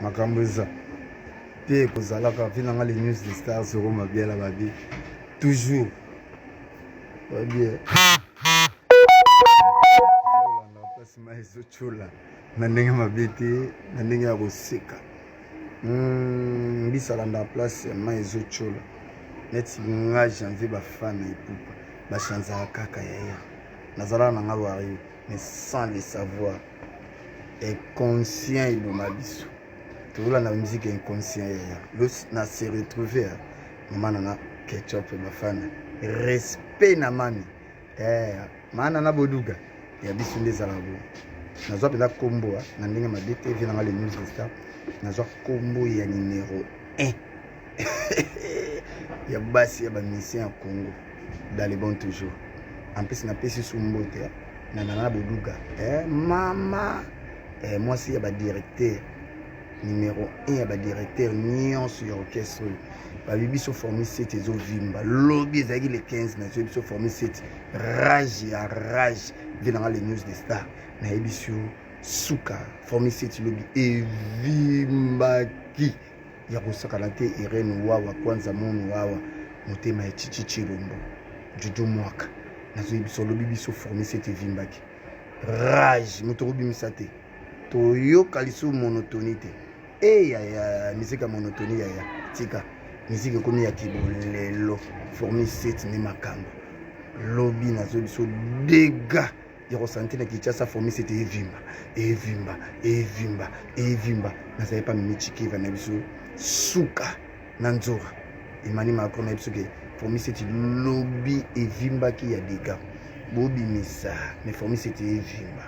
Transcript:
Makambo eza te, ekozalaka vi nanga le news de stars oko mabiala babi toujours babi olanda place ma ezotyola na ndenge mabe te, na ndenge ya koseka. Mbisa alanda place ya mai ezotyola neti nga Janvier, bafana epupa bachanzaka kaka yaya. Nazalaka na nga wario, mais sans le savoir, inconscient eboma biso. Tozolanda musique inconscient yaya. Na se retrouver mama nana Ketchup, bafana, respect na mami maa nana Boduga ya biso nde ezalaka bo. Nazwa mpenza nkombo na ndenge mabe te, vi nanga le news de star. Nazwa nkombo ya numero 1 ya basi ya bamusicien ya Congo dans le bon toujours. En plus napesi su mbote na nana Boduga, mama mwasi ya badirecteur numéro 1 ya badirecteur nyonso ya orchestre oyo. Babi biso Formule 7 ezovimba. Lobi ezalaki le 15, nazwi biso Formule 7, rage ya rage. Vi nanga le news de star, nayebi so suka Formule 7 lobi evimbaki ya kosakana te. Irene Wawa kwanza monu wawa motema ya Chichi Chilombo Juju Mwaka, nazoyebi biso lobi biso Formule 7 evimbaki rage. Moto okobimisa te, toyoka lisusu monotonie te. E yaya, musique ya monotonie yaya, tika musique ekomi ya kibolelo. Formule 7 nde makambo. Lobi nazoyebi biso dega ya kosante na Kinshasa. Formule 7 evimba, evimba, evimba, evimba. Nazali pa Mimi Chikeva na biso suka na nzora Emani Macron na biso ke Formule 7 lobi evimbaki ya dega bobimisa, mais Formule 7 evimba.